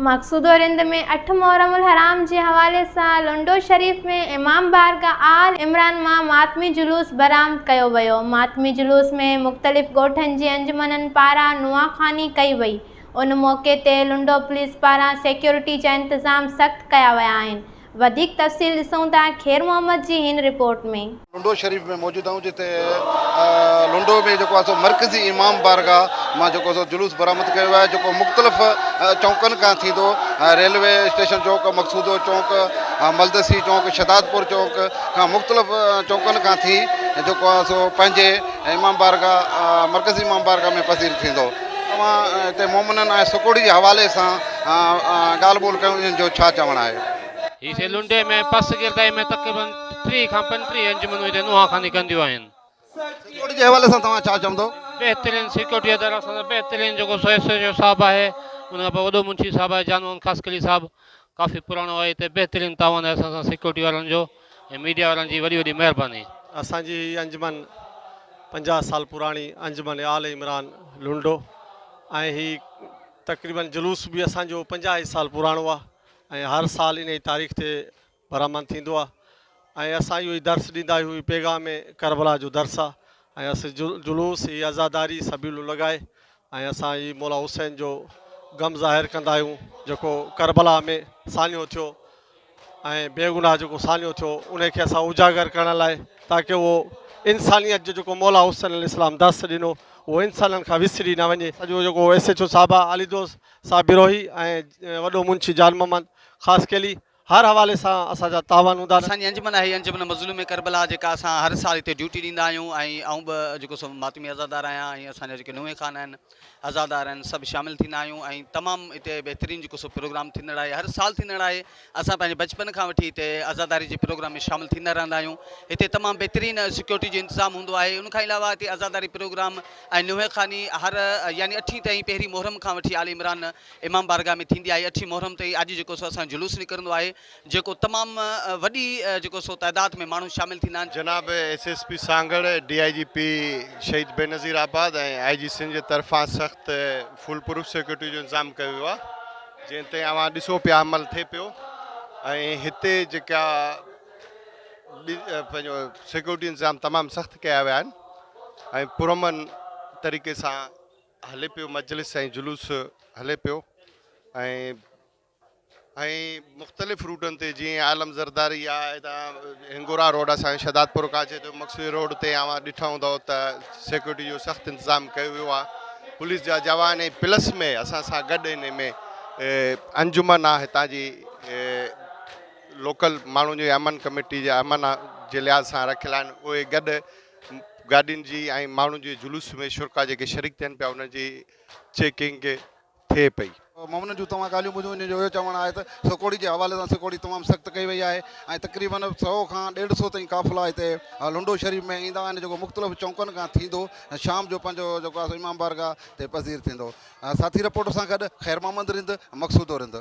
مقصودو رند ۾ اٺ محرم الحرام جي حوالي سان لنڊو شريف ۾ امام بارگاهه آل عمران مان ماتمي جلوس برآمد ڪيو ويو. ماتمي جلوس ۾ مختلف ڳوٺن جي انجمنن پاران نوحه خواني ڪئي وئي. ان موقعي تي لنڊو پوليس پاران سيڪيورٽي جا انتظام سخت ڪيا ويا آهن. وڌيڪ تفصيل ڏسون ٿا خير محمد جي هن رپورٽ ۾. لنڊو شريف ۾ موجود آهيون جتي لنڊو ۾ جيڪو آهي سو مرڪزي امام بارگاهه مان جيڪو سو جلوس برآمد ڪيو ويو آهي جيڪو مختلف چونڪن کان ٿيندو ريلوي اسٽيشن چوڪ مقصودو چونڪ ملدسي چونڪ شھدادپور چونڪ کان مختلف چونڪن کان ٿي جيڪو آهي سو پنهنجي امام بارگاهه مرڪزي امام بارگاهه ۾ پذير ٿيندو توهان هتي مومنن ۽ سڪوڙي جي حوالي سان ڳالهه ٻولهه ڪيون انهن جو ڇا چوڻ آهي. هي سي لنڊي ۾ پسگردائي ۾ تقريبن 30 کان 35 انجمنون هتي نوحا خواني ڪنديون آهن. سيڪيورٽي جي حوالي سان توهان ڇا چوندو؟ بهترين سيڪيورٽي ادارا اسان سان بهترين جيڪو سو ايس ايڇ او صاحب آهي ان کان پوء وڏو منشي صاحب آهي جان محمد خاصخيلي صاحب ڪافي پراڻو آهي هتي بهترين تعاون آهي اسان سان سيڪيورٽي وارن جو ۽ ميڊيا وارن جي وڏي وڏي مهرباني. اسان جي هي انجمن 50 سال پراڻي انجمن آل عمران لنڊو ۽ هي تقريبن جلوس به اسان جو 50 ئي سال پراڻو آ ۽ هر سال انهي تاريخ تي برآمد ٿيندو آ ۽ اسان اهو ئي درس ڏيندا آهيون هي پيغام ڪربلا جو درس آ ۽ اسين جلوس هي عزاداري سبيلون لڳائي ۽ اسان هي مولا حسين جو غم ظاهر ڪندا آهيون جيڪو ڪربلا ۾ سانحو ٿيو ۽ بيگناهه جيڪو سانحو ٿيو انهي کي اسان اجاگر ڪرڻ لاء تاڪه اهو انسانيت جو جيڪو مولا حسين عليه السلام درس ڏنو اهو انسانن کان وسري نه وڃي. سڄو جيڪو ايس ايڇ او صاحب آ علي دوست صاحب بروهي ۽ وڏو منشي جان محمد خاصخيلي هر حوالي سان اسان جا تعاون هوندا آهن. اسان جي انجمن آهي انجمن مظلوم ڪربلا جيڪا اسان هر سال هتي ڊيوٽي ڏيندا آهيون ۽ آئون به جيڪو سو ماتمي عزادار آهيان ۽ اسان جا جيڪي نوحي خان آهن عزادار آهن سڀ شامل ٿيندا آهيون ۽ تمام هتي بهترين جيڪو سو پروگرام ٿيندڙ آهي هر سال ٿيندڙ آهي اسان پنهنجي بچپن کان وٺي هتي عزاداري جي پروگرام ۾ شامل ٿيندا رهندا آهيون هتي تمام بهترين سيڪيورٽي جو انتظام هوندو آهي ان کان علاوه هتي عزاداري پروگرام ۽ نوحي خاني هر يعني اٺين تائين پهرين محرم کان وٺي آل عمران امام بارگاهه ۾ ٿيندي آهي اٺين محرم تائين اڄ جيڪو سو اسان جو جلوس نڪرندو آهي جيڪو تمام وڏي جيڪو سو تعداد ۾ ماڻهو شامل ٿيندا آهن. جناب S S P Sanghar, D I G P Shaheed Benazirabad ۽ I جي سنڌ جي طرفان سخت فول پروف سيڪيورٽي جو انتظام ڪيو ويو آهي جنهن تي اوهان ڏسو پيا عمل ٿئي پيو ۽ هتي جيڪا پنهنجو سيڪيورٽي انتظام تمام سخت ڪيا ويا آهن ۽ پرامن طريقي سان هلي پيو مجلس ۽ جلوس هلي پيو ۽ ۽ مختلف روٽن تي جيئن عالم زرداري آ هتان هنگورا روڊ اسان جي شهدادپور کان اچي ٿو مقصودي روڊ تي اوهان ڏٺا هوندو ته سيڪيورٽي جو سخت انتظام ڪيو ويو آ پوليس جا جوان ۽ پلس ۾ اسان سان گڏ ان ۾ انجمن آ هتان جي لوڪل ماڻهن جي امن ڪميٽي جي امن جي لحاظ سان رکيل آهن اهي گڏ گاڏين جي ۽ ماڻهن جي جلوس ۾ شرڪاء جيڪي شريڪ ٿين پيا انهن جي چيڪنگ ٿئي پئي. مومنن جون توهان ڳالهيون ٻڌيون انهن جو اهو چوڻ آهي ته سڪوڙي جي حوالي سان سڪوڙي تمام سخت ڪئي وئي آهي ۽ تقريبن سئو کان ڏيڍ سئو تائين قافلا هتي لنڊو شريف ۾ ايندا آهن جيڪو مختلف چونڪن کان ٿيندو شام جو پنهنجو جيڪو آهي سو امام بارگاهه تي پذير ٿيندو ساٿي رپورٽر سان گڏ خير محمد رند مقصودو رند.